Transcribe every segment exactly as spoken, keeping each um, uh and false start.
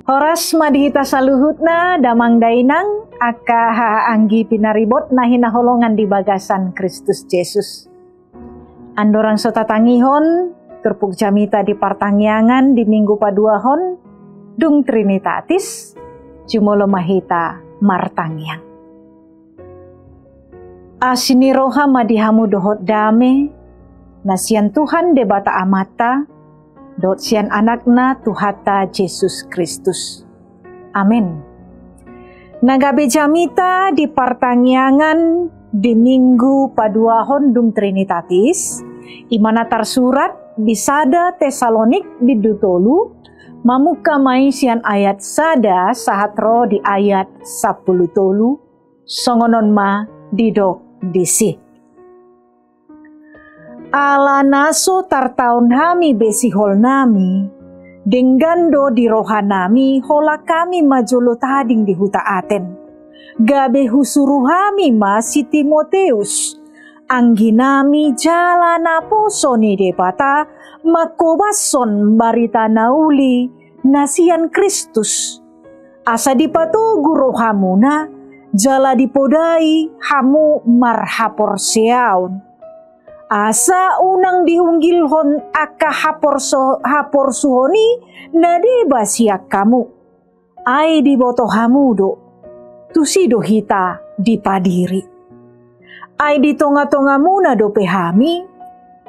Horas ma di hita saluhutna, damang dainang, angka haha anggi pinaribot na hinaholongan di bagasan Kristus Jesus. Andorang so tatangihon turpuk jamita di partangiangan di Minggu paduahon dung Trinitatis, jumolo ma hita martangiang. Asi ni roha ma di hamu dohot dame, na sian Tuhan Debata Amanta, dohot sian Anakna Tuhanta Jesus Kristus. Amen. Na gabe jamita di partangiangan di Minggu paduahon dung Trinitatis, i ma na tarsurat di sada Tesalonik bindu tolu, mamungka ma i sian ayat sada sahat ro di ayat sampulu tolu, songon on ma didok disi. Ala na so tartaon hami be siholnami, denggan do di rohanami holan hami ma jolo tading di huta Aten. Gabe husuru hami ma si Timoteus, angginami jala naposo ni Debata, manghobashon barita na uli na sian Kristus. Asa dipatogu rohamuna, jala dipodai hamu marhaporseaon. Asa unang diunggilhon angka haporso-, haporsuhon i na deba sian hamu. Ai diboto hamu do, tusi do hita dipadiri. Ai di tonga-tongamuna dope hami,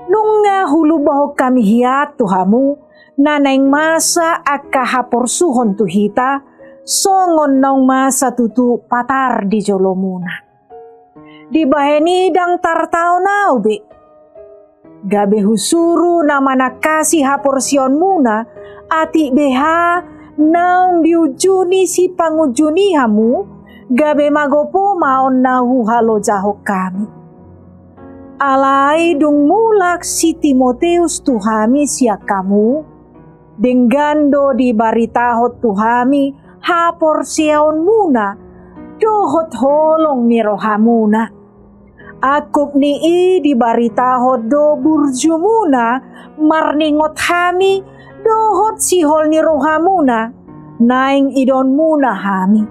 nunga hulumbahon hami hian tu hamu, na naeng masa angka haporsuhon tu hita, songon naung masa tutu patar di jolomuna. Dibahen i ndang tartaon ahu be. Gabe husuru na manangkasi haporseaonmuna, atik beha naung diunjuni sipangunjuni hamu, gabe magopo ma on na huhalojahon hami. Alai dung mulak si Timoteus tu hami sian hamu, denggan do dibaritahon tu hami haporseaonmuna, dohot holong ni rohamuna. Angkup ni i dibaritahon do burjumuna marningot hami, dohot sihol ni rohamuna, naeng idaonmuna hami,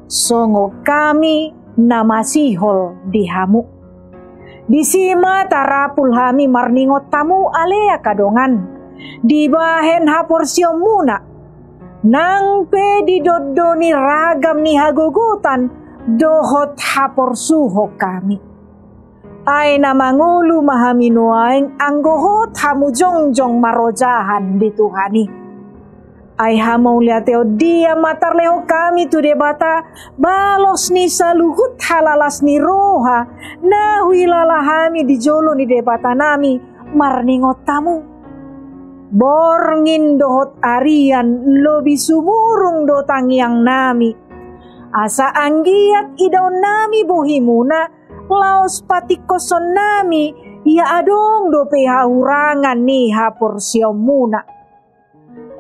songon hami na masihol di hamu. Disi ma tarapul hami marningot hamu ale angka dongan, dibahen haporseaonmuna, nang pe didondoni ragam ni hagogotan dohot haporsuhon hami. Ai na mangolu ma hami nuaeng anggo hot hamu jongjong marojahan di Tuhan i. Ai hamauliateon dia ma tarlehon hami tu Debata, balos ni saluhut halalas ni roha na huilala hami di jolo ni Debatanami marningot hamu. Borngin dohot arian lobi sumurung do tangiangnami, asa anggiat idaonnami bohimuna laos patingkoshonnami ia adong dope hahurangan ni haporseaonmuna.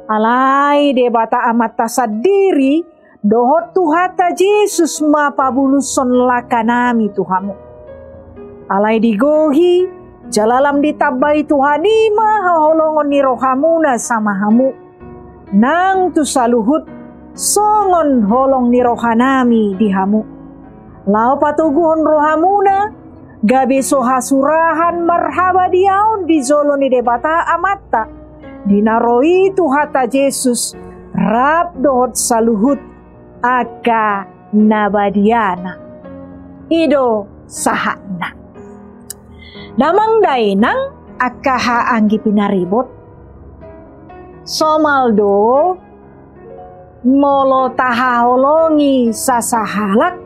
Alai Debata Amanta sandiri dohot Tuhanta Jesus ma pabulushon langkanami tu hamu. Alai digohi jala lam ditambai Tuhan i ma haholongon ni rohamuna sama hamu, nang tu saluhut songon holong ni rohanami di hamu. Laho patoguhon rohamuna, gabe so hasurahan marhabadiaon di jolo ni Debata Amanta, di na ro i Tuhanta Jesus, rap dohot saluhut angka na badiana. I do sahatna. Damang dainang, angka haha anggi pinaribot. Somal do, molo tahaholongi sasahalak,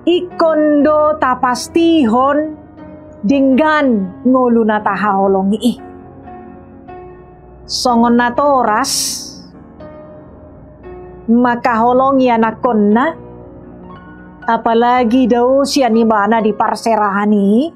ingkon do tapastihon denggan ngolu na tahaholongi i. Songon natoras mangkaholongi anakkonna, apalagi dao sian ibana di parserahan i,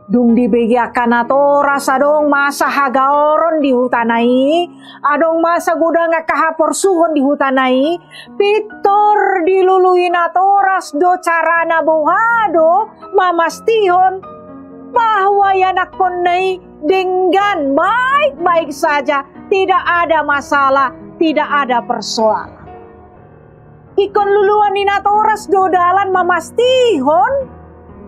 dung dibege angka natoras adong masa hagaoron di hutana i, adong masa godang angka haporsuhon di hutana i, pintor dilului natoras do carana boha do mamastihon bahwa ianakkonna i denggan, baik-baik saja, tidak ada masalah. tidak ada persoalan. Ingkon luluan ni natoras do dalan mamastihon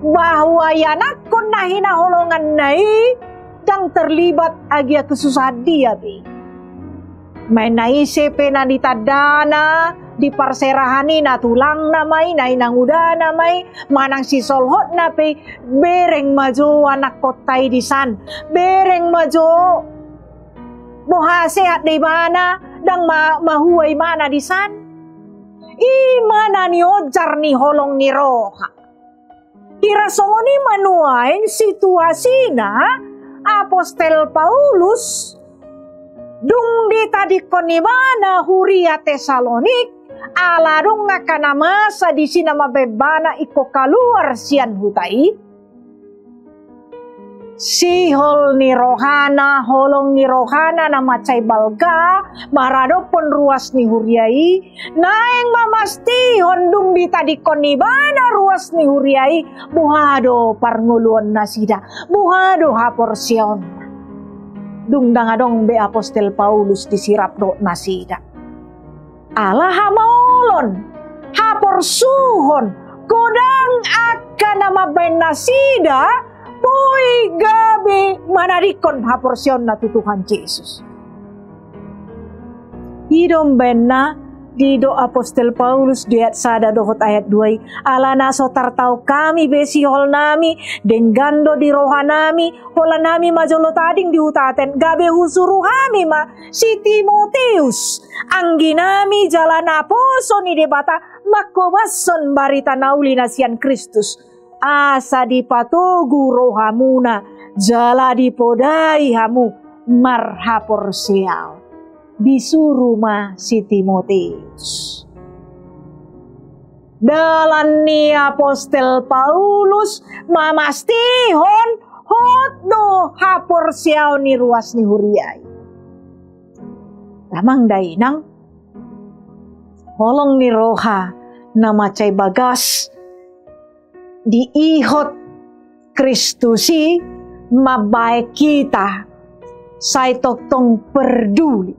bahwa ianakhon na hinaholonganna i ndang terlibat agia kesusahan dia be. Main na ise pe na ditandana di parserahan i, na tulangna ma i, na inangudana ma i, manang sisolhotna pe i, bereng ma jo anakkonta i disan, bereng ma jo boha sehat do ibana, ndang ma-, mahua ibana disan. I ma na nionjar ni holong ni roha. Hira songon i ma nuaeng situasina apostel Paulus dung ditadingkon ibana huria Tesalonik, ala dung angka na masa disi na mambaen ibana ingkon kaluar sian huta i. Sihol ni rohana, holong ni rohana na mansai balga maradophon ruas ni huria i, naeng mamastihon dung ditadingkon ibana ruas ni huria i, boha do parngoluon nasida, boha do haporseaonna. Dung ndang adong be apostel Paulus disirap dohot nasida. Ala hamaolon, haporsuhon, godang angka na mambaen nasida boi gabe manadingkon haporseaonna tu Tuhan Jesus. I do umbaenna didok apostel Paulus di ayat sada dohot ayat dua i, ala na so tartaon hami be siholnami, denggan do di rohanami, holan hami ma jolo tading di huta Aten, gabe husuru hami ma si Timoteus, angginami jala naposo ni Debata, manghobashon barita na uli na sian Kristus, asa dipatogu rohamuna, jala dipodai hamu marhaporseaon. Disuru ma si Timoteus. Dalan ni apostel Paulus mamastihon hot do haporseaon ni ruas ni huria i. Damang dainang, holong ni roha na mansai bagas diihot Kristus i mambaen hita sai tongtong perduli,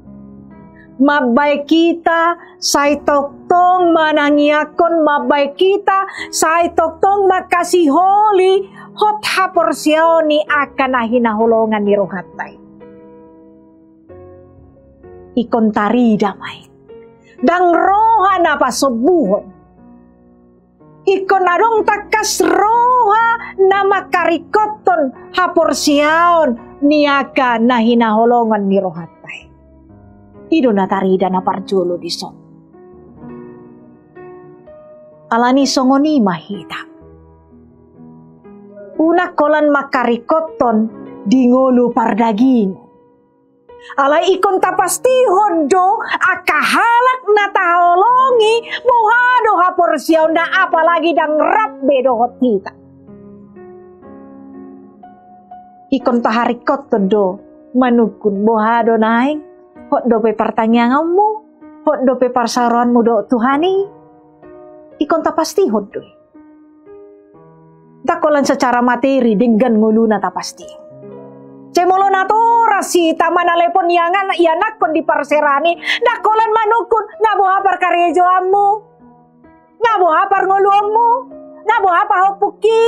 mambaen hita sai tongtong manangiangkon, mambaen hita sai tongtong mangkasiholi hot haporseaon ni angka na hinaholongan ni rohanta i. Ingkon tarida ma i. Ndang roha na pasombuhon. Ingkon adong tangkas roha na mangkaringkothon haporseaon ni angka na hinaholongan ni rohanta i. I do na tarida na parjolo dison. Alani songon i ma hita. Unang holan mangkaringkothon di ngolu pardagingon. Alai ingkon tapastihon do angka halak na tahaholongi boha do haporseaonna, apalagi ndang rap be dohot hita. Ingkon taharingkothon do manungkun boha do naeng, hot dope partangianganmu, hot dope parsaoranmu dohot Tuhan i. Ingkon tapastihon do i. Ndang holan secara materi denggan ngoluna tapastihon. Sai molo natoras hita manalepon ianakhon di parserahan i, ndang holan manungkun na boha parkarejoanmu, na boha parngoluonmu, na boha pahompungki.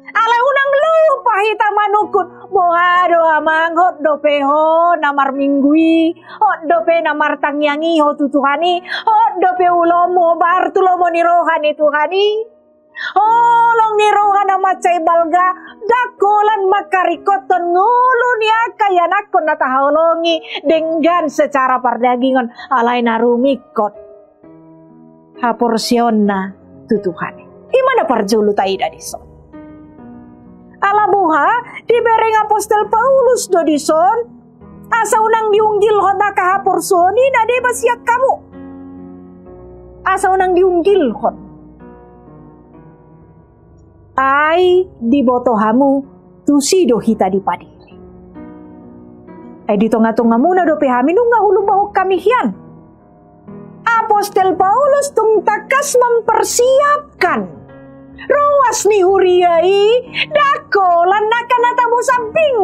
Alai unang lupa hita manungkun, boha do amang, hot dope ho na marminggu i, hot dope na martangiang i ho tu Tuhan i, hot dope ulaonmu hombar tu lomo ni roha ni Tuhan i. Holong ni roha na mansai balga, ndang holan mangkaringkothon ngolu ni angka ianakhon na tahaholongi denggan secara pardagingon, alai na rumingkot haporseaonna tu Tuhan i. I ma na parjolo taida dison. Ala boha dibereng apostel Paulus do dison, asa unang diunggilhon angka haporsuhon i na deba sian hamu. Asa unang diunggilhon. Ai diboto hamu tusi do hita dipadiri. Ai di tongatongamuna dope hami nunga hulumbahon hami hian. Apostel Paulus tung tangkas mempersiapkan ruas ni huria i, ndang holan angka na tabo sambing.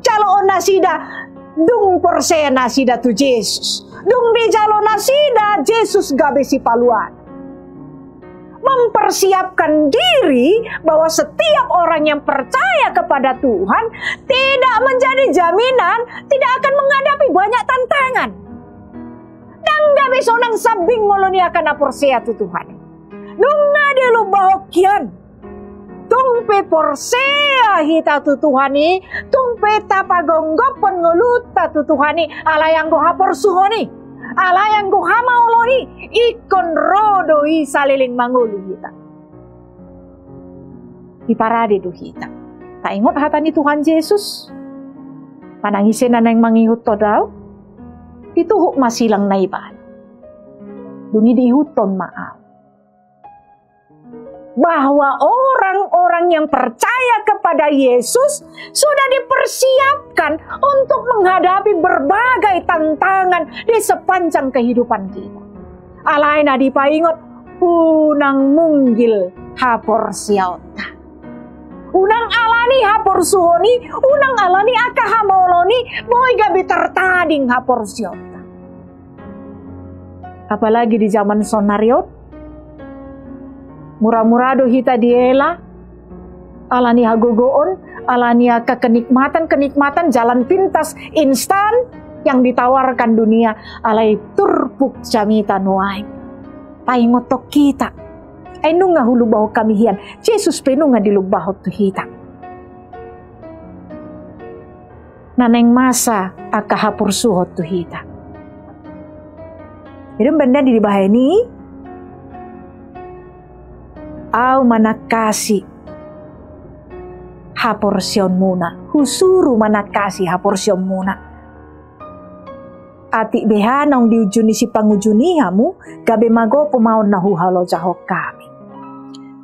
Jaloon nasida Dung porsea nasida tu Jesus, dung dijalo nasida Jesus gabe sipaluaon. Mempersiapkan diri bahwa setiap orang yang percaya kepada Tuhan tidak menjadi jaminan tidak akan menghadapi banyak tantangan. Ndang gabe sonang sambing ngoluna angka na porsea tu Tuhan. Nunga dilumbahon hian. Tung pe porsea hita tu Tuhan i, tung pe tapagomgophon ngolunta tu Tuhan i, alai anggo haporsuhon i, alai anggo hamaolon i, ingkon ro do i saleleng mangolu hita. Diparade do hita. Taingot hata ni Tuhan Jesus. Manang ise na naeng mangihuthon Au, dituhuk ma silangna ibana. Dung i diihuthon ma Au. Bahwa orang-orang yang percaya kepada Yesus sudah dipersiapkan untuk menghadapi berbagai tantangan di sepanjang kehidupan kita. Alai na dipaingot, unang munggil haporseaonta. Unang alani haporsuhon i, unang alani angka hamaolon i, boi gabe tartading haporseaonta. Apalagi di zaman sonari on, mura-mura do hita diela, alani hagogoon, alani angka kenikmatan-kenikmatan jalan pintas, instan yang ditawarkan dunia, alai turpuk jamita nuaeng. Paingothon hita. Ai nunga hulumbahon hami hian, Jesus pe nunga dilumbahon tu hita. Na naeng masa angka haporsuhon tu hita. Jadi umbahen na dibahen i, Au manangkasi haporseaonmuna, husuru manangkasi haporseaonmuna. Atik beha naung diujuni sipangujuni hamu, gabe magopo ma on na huhalojahon hami.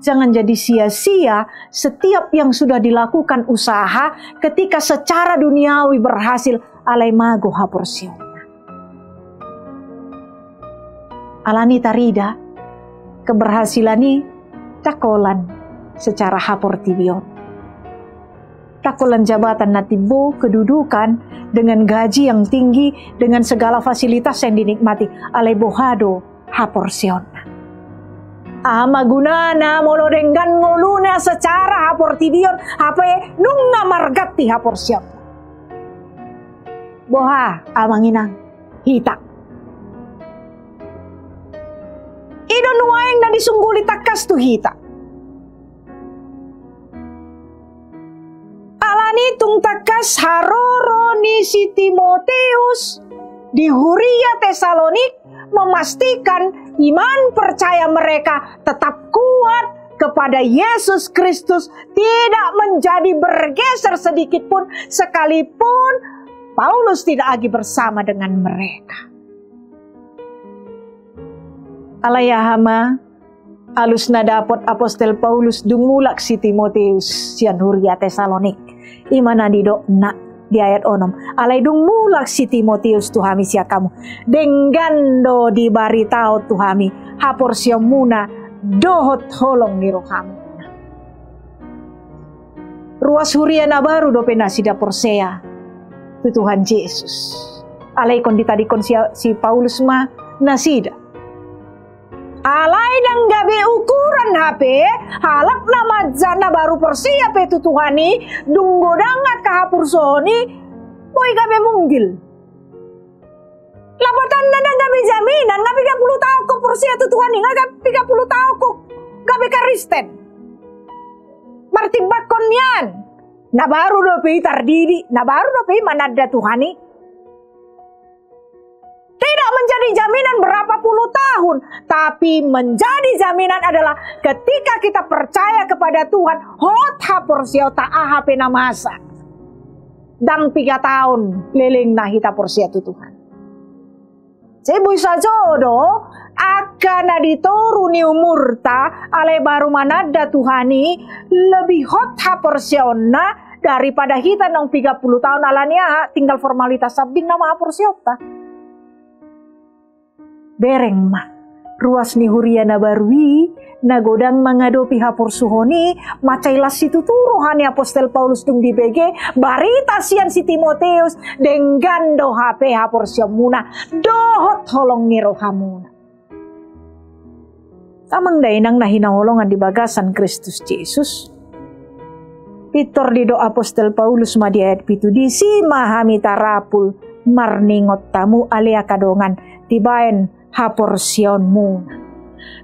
Jangan jadi sia-sia setiap yang sudah dilakukan usaha ketika secara duniawi berhasil alai mago haporseaonna. Alani tarida, keberhasilan i ndang holan secara haportibion. Ndang holan jabatan na timbo, kedudukan, dengan gaji yang tinggi, dengan segala fasilitas yang dinikmati. Alai boha do haporseaonna? Aha ma gunana molo denggan ngoluna secara haportibion, hape nunga marganti haporseaonna? Boha, amang inang, hita. I do nuaeng na disungguli tangkas tu hita. Alani tung tangkas haroro ni si Timoteus di huria Tesalonik memastikan iman percaya mereka tetap kuat kepada Yesus Kristus, tidak menjadi bergeser sedikit pun, sekalipun Paulus tidak lagi bersama dengan mereka. Alai aha ma alus na dapot apostel Paulus dung mulak si Timoteus sian huria Tesalonik? I ma na nidokna di ayat onom. Alai dung mulak si Timoteus tu hami sian hamu, denggan do dibaritaon tu hami haporseaonmuna dohot holong ni rohamuna. Ruas huria na baru dope nasida porsea tu Tuhan Jesus. Alai ingkon ditadingkon si, si Paulus ma nasida. Alai ndang gabe ukuran hape, halak na manja na baru porsea pe tu Tuhan i, dung godang angka haporsuhon i, boi gabe munggil. Lapatanna ndang gabe jaminan, nga piga pulu taon ho porsea tu Tuhan i, nga piga pulu taon ho gabe Kristen. Martimbangkon nian, na baru dope i tardidi, na baru dope i mananda Tuhan i. Tidak menjadi jaminan berapa puluh tahun, tapi menjadi jaminan adalah ketika kita percaya kepada Tuhan, hot haporseaonta aha pe na masa. Ndang piga taon lelengna hita porsea tu Tuhan. Jadi boi sajo do angka na di toru ni umurta alai baru mananda Tuhan i lebih hot haporseaonna daripada hita naung piga pulu taon, alani aha, tinggal formalitas sambing nama haporseaonta. Bereng ma, ruas ni huria na baru i Na godang mangadopi haporsuhon i, mansai las situtu roha ni apostel Paulus dung dibege barita sian si Timoteus, denggan do hape haporseaonmuna dohot holong ni rohamuna. Amang dainang na hinaholongan di bagasan Kristus Jesus. Pintor didok apostel Paulus ma di ayat pitu, disi ma hami tarapul marningot hamu ale angka dongan dibaen haporseaonmuna.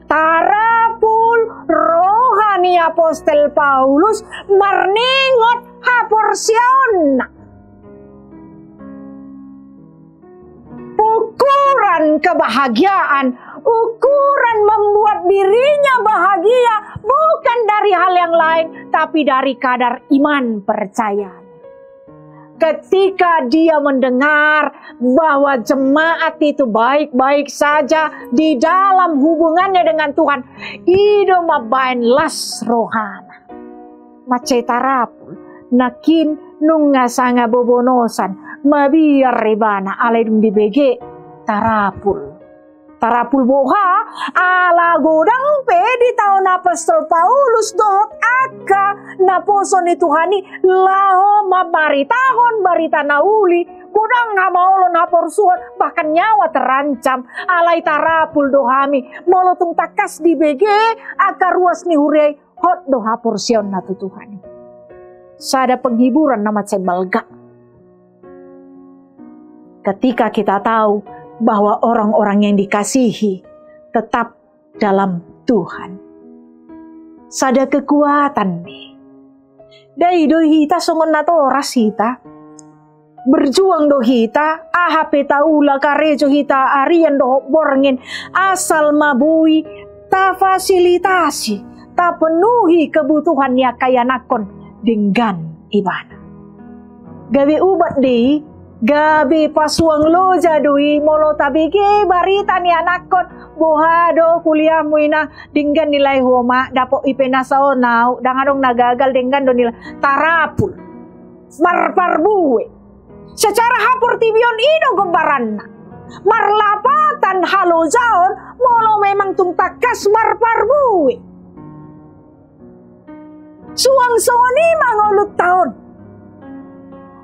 Tarapul roha ni apostel Paulus marningot haporseaonna. Ukuran kebahagiaan, ukuran membuat dirinya bahagia bukan dari hal yang lain, tapi dari kadar iman percayanya. Ketika dia mendengar bahwa jemaat itu baik-baik saja di dalam hubungannya dengan Tuhan, i do mambaen las rohana. Mansai tarapul, nangkin nunga sanga bobonosan, mabiar ibana alai dung dibege tarapul. Tarapul boha, ala godang pe ditaon apostel Paulus dohot angka naposo ni Tuhan i laho mambaritahon barita na uli, godang hamaolon, haporsuhon, bahkan nyawa terancam, alai tarapul do hami molo tung tangkas dibege angka ruas ni huria i hot do haporseaonna tu Tuhan i. Sada penghiburan na mansai balga. Ketika kita tahu bahwa orang-orang yang dikasihi tetap dalam Tuhan. Sada kekuatan be. Dai do hita songon natoras hita. Berjuang do hita, aha pe taula, karejo hita arian dohot borngin, asal ma boi tafasilitasi, tapenuhi kebutuhan ni angka ianakhon denggan ibana. Gabe ubat do i, gabe pasuang loja do i molo tabege barita ni anakhon, boha do kuliahmu inang, denggan nilaihu ma, dapot ipn sataon au, ndang adong na gagal, denggan do nilai, tarapul. Marparbue. Secara haportibion i do gombaranna. Marlapatan halojaon molo memang tung tangkas marparbue. Suang songon i ma ngolunta on.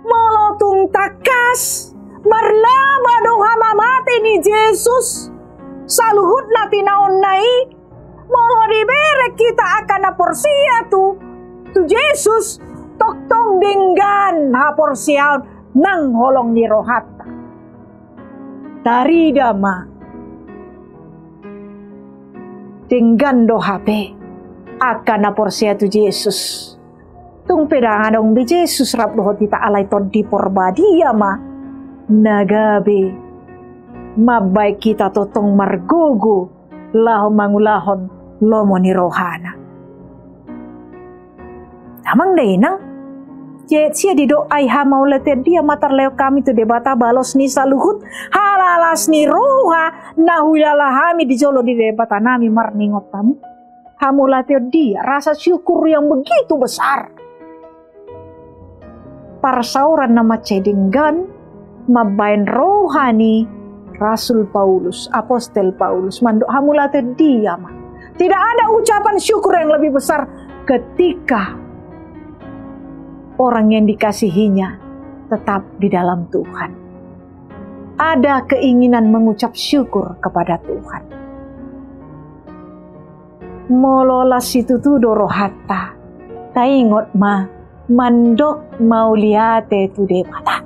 Molo tung tangkas marlaba do hamamate ni Jesus, saluhut na tinaonna i, molo dibereng hita angka na porsea tu, tu Jesus, tongtong denggan haporseaon nang holong ni rohanta. Tarida ma. Denggan do hape angka na porsea tu Jesus. Tung pe ndang adong be Jesus rap dohot hita, alai Tondi Porbadia ma na gabe mambaen hita tongtong margogo laho mangulahon lomo ni rohana. Amang dainang, sia, sia didok ai hamauliateon dia ma tarlehon hami tu Debata, balos ni saluhut halalas ni roha na huilala hami di jolo ni Debata nami marningot hamu. Hamauliateon dia, rasa syukur yang begitu besar. Parsaoran na mansai denggan mambaen roha ni Rasul Paulus, Apostel Paulus, mandok hamauliateon dia ma. Tidak ada ucapan syukur yang lebih besar ketika orang yang dikasihinya tetap di dalam Tuhan. Ada keinginan mengucap syukur kepada Tuhan. Molo las situtu do rohanta, taingot ma mandok mauliate tu Debata.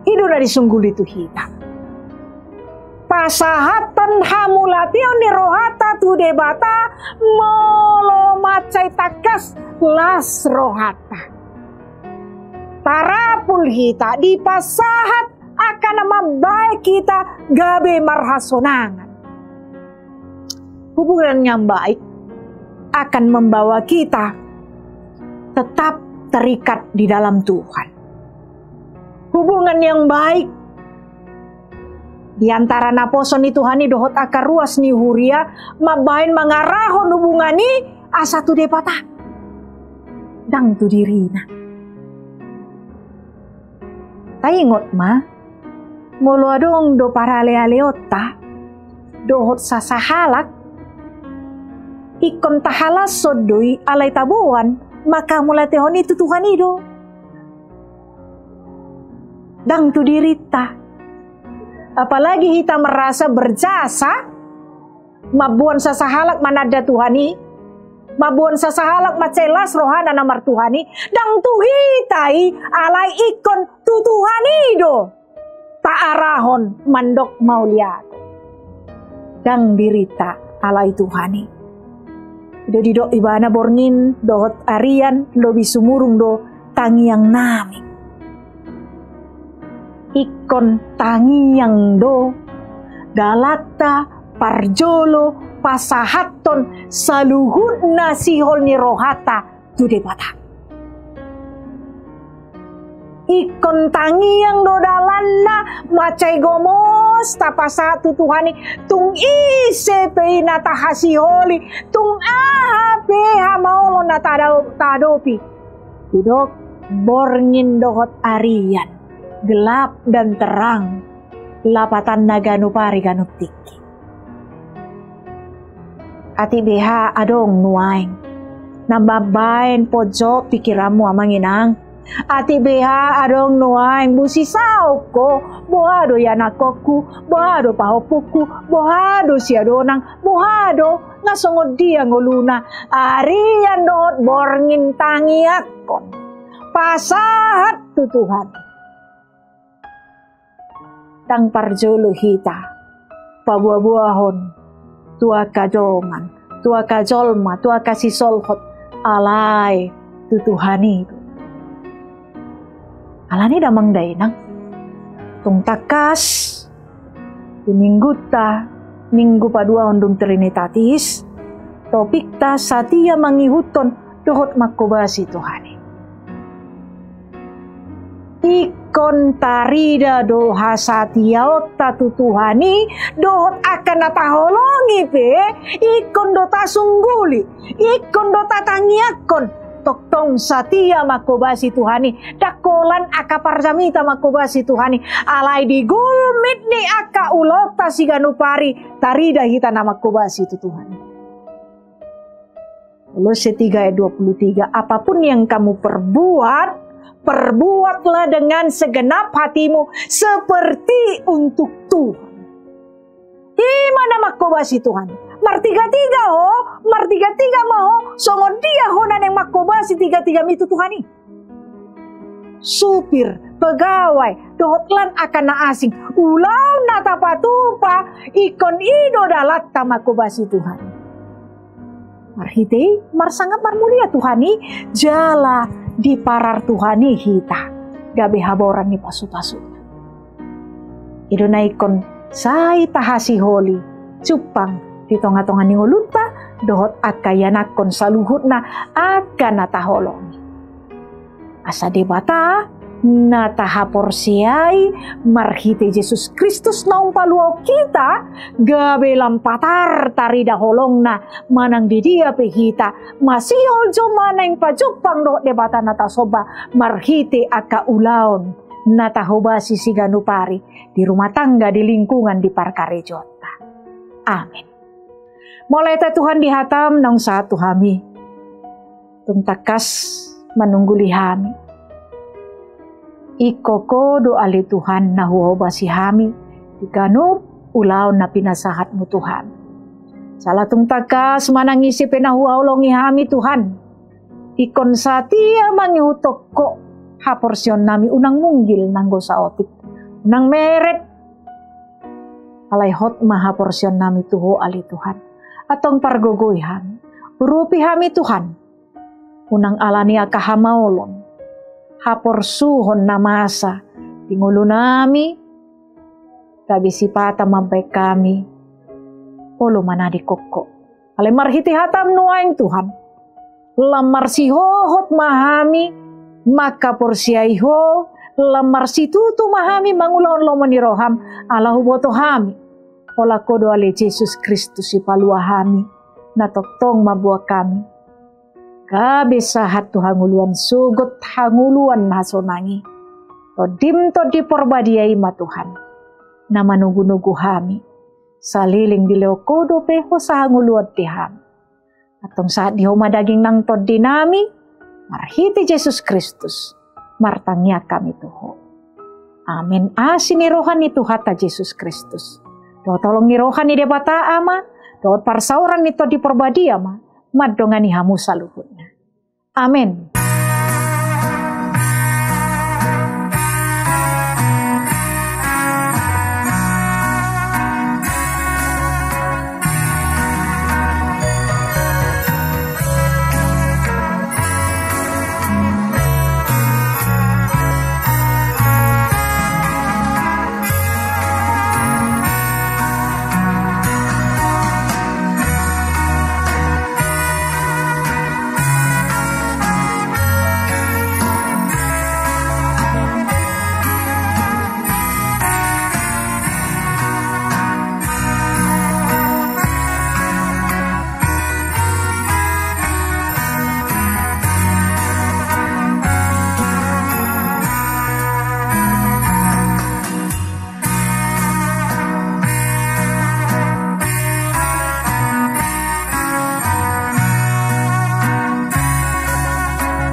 I do na disungguli tu hita. Pasahathon hamauliateon ni rohanta tu Debata, molo mansai tangkas las rohanta. Tarapul hita, dipasahat angka na mambaen hita gabe marhasonangan. Hubungan yang baik akan membawa kita tetap terikat di dalam Tuhan. Hubungan yang baik di antara naposo ni Tuhan i dohot angka ruas ni huria mambaen mangarahon hubungan i asa tu Debata, ndang tu dirina. Taingot ma, molo adong do paralealeonta dohot sasahalak, Ingkon tahalashon do i alai taboan manghamauliatehon i tu Tuhan i do. Ndang tu dirinta. Apalagi hita merasa berjasa, mamboan sasahalak mananda Tuhan i, mamboan sasahalak mansai las rohana na martuhan i, ndang tu hita i, alai ingkon tu Tuhan i do taarahon mandok mauliate. Ndang dirinta alai Tuhan i. Do didok ibana borngin dohot arian lobi sumurung do tangiangnami. Ingkon tangiang do dalanta parjolo pasahathon saluhutna sihol ni rohanta tu Debata. Ingkon tangiang do dalanna mansai gomos tapasahat tu Tuhan i, tung ise pe i na tahasiholi, tung aha pe hamaolon na tadao-, tahadopi. Didok borngin dohot arian, gelap dan terang, lapatanna ganup ari ganup tingki. Atik beha adong nuaeng na mambaen ponjot pikiranmu amang inang. Atik beha adong nuaeng busisaon ho, boha do ianakhonku, boha do pahompungku, boha do siadonang, boha do, nga songon dia ngoluna. Arian dohot borngin tangiangkon, pasahat tu Tuhan. Ndang parjolo hita paboaboahon tu angka dongan, tu angka jolma, tu angka sisolhot, alai tu Tuhan i do. Alani damang dainang, tung tangkas di minggunta, minggu paduahon dung Trinitatis, topikta satia mangihuthon dohot manghobasi Tuhan i. Ingkon tarida do hasatiaonta tu Tuhan i, dohot angka na taholongi pe, ingkon do tasungguli, ingkon do tatangiangkon, tongtong satia manghobasi Tuhan i, ndang holan angka parjamita manghobasi Tuhan i, alai di gulmit ni angka ulaonta siganup ari, tarida hita na manghobasi tu Tuhan i. Kolose tiga ayat dua puluh tiga, "Apapun yang kamu perbuat, perbuatlah dengan segenap hatimu seperti untuk Tuhan." I ma na manghobasi Tuhan. Martigatiga ho, martigatiga ma ho, songon dia ho na naeng manghobasi tigatigami tu Tuhan i. Supir, pegawai, dohot lan angka na asing, ulaon na tapatupa, ingkon i do dalanta manghobasi Tuhan. Marhite i marsangap marmulia Tuhan i, jala diparar Tuhan i hita gabe haboran ni pasupasuna. I do na ingkon sai tahasiholi jumpang di tongatonga ni ngolunta dohot angka ianakhon saluhutna angka na taholongi. Asa Debata na tahaporseai marhite Jesus Kristus naung paluahon hita, gabe lam patar tarida holongna manang di dia pe hita, masihol jumpa naeng pajumpang dohot Debata na tasomba marhite angka ulaon na tahobasi siganup ari di rumah tangga, di lingkungan, di parkarejoanta. Amin. Mauliate Tuhan di hatam naung sahat tu hami. Tung tangkas manungguli hami. Ingkon Ho do ale Tuhan na huhobasi hami di ganup ulaon na pinasahatMu tu hami. Jala tung tangkas manang ise pe na huhaholongi hami Tuhan, ingkon satia mangihuthon Ho haporseaonnami, unang munggil nanggo saotik, unang meret. Alai hot ma haporseaonnami tu Ho ale Tuhan. Antong pargogoi hami, urupi hami Tuhan. Unang alani angka hamaolon, haporsuhon na masa di ngolunami, gabe sipata mambahen hami olo manadingkon Ho. Alai marhite hataM nuaeng Tuhan, lam marsihohot ma hami manghaporseai Ho, lam marsitutu ma hami mangulahon lomo ni rohaM, ala huboto hami holan Ho do ale Jesus Kristus sipalua hami, na tongtong mamboan hami gabe sahat tu hangoluan sogot hangoluan na hasonang i. TondiM Tondi Porbadia i ma Tuhan na manogunogu hami, saleleng dilehon Ho dope hosa hangoluan di hami. Antong sahat di Ho ma daging nang tondi nami, marhite Jesus Kristus, martangiang hami tu Ho. Amen. Asi ni roha ni Tuhanta Jesus Kristus, dohot holong ni roha ni Debata Ama, dohot parsaoran ni Tondi Parbadia ma mandongani hamu saluhutna. Amen.